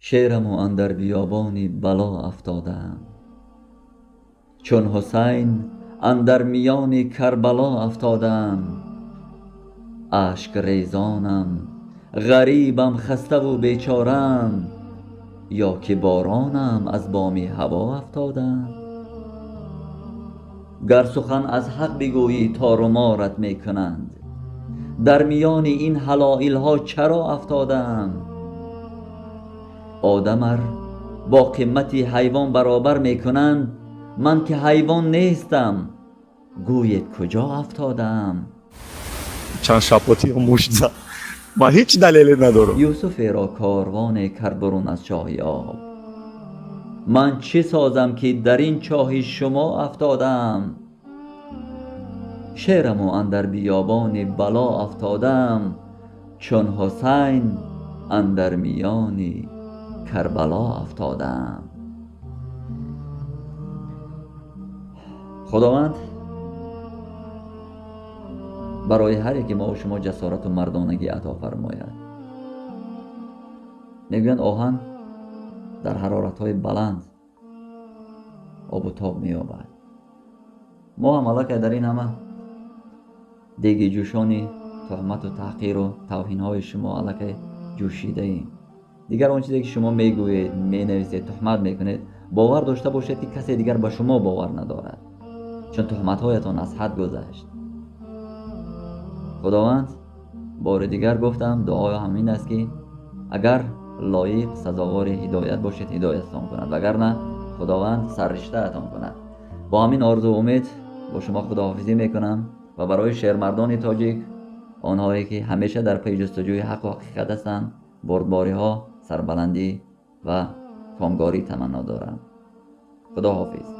Шерам ва андар биёбони бало афтодаам, чун Ҳусайн андар миёни Карбало афтодаам. Ашк резонам, ғарибам, хаставу бечораам, ё ки боронам аз боми ҳаво афтодаам. Гар сухан аз ҳақ бигӯӣ, тору морат мекунанд. Дар миёни ин ҳалоилҳо чаро афтодаам? Одамар бо қимати ҳайвон баробар мекунанд, ман ки ҳайвон нестам, гӯед куҷо афтодаам? Чанд шапоти мушт зад, ман ҳеҷ далеле надорам. Юсуферо корвоне кард бурун аз чоҳи об, ман чӣ созам, ки дар ин чоҳи шумо афтодаам? Шераму андар биёбони бало афтодаам, чун Ҳусайн андар миёни Карбало афтодаам. Худованд барои ҳар яке мо шумо ҷасорату мардонагӣ ато фармояд. Мегӯянд, оҳан дар ҳароратҳои баланд обу тоб меёбад. Мо ҳам аллакай дар ин ҳама деги ҷӯшони туҳмату таҳқиру тавҳинҳои шумо аллакай ҷӯшидаем. Дигар он чизе ки шумо мегӯед, менависед, туҳмат мекунед, бовар дошта бошед, ки касе дигар ба шумо бовар надорад, чун туҳматҳоятон аз ҳад гузашт. Худованд, бори дигар гуфтам, дуои ҳамин аст, ки агар лоиқ, сазовори ҳидоят бошед, ҳидоятатон кунад, вагарна Худованд сарриштаатон кунад. Бо ҳамин орзу умед бо шумо худоҳофизӣ мекунам ва барои шермардони тоҷик, онҳое ки ҳамеша дар пайи ҷустуҷӯи ҳаққу ҳақиқат ҳастанд, бурдбориҳо, сарбаландӣ ва комгорӣ таманно дорам. Худоҳофиз.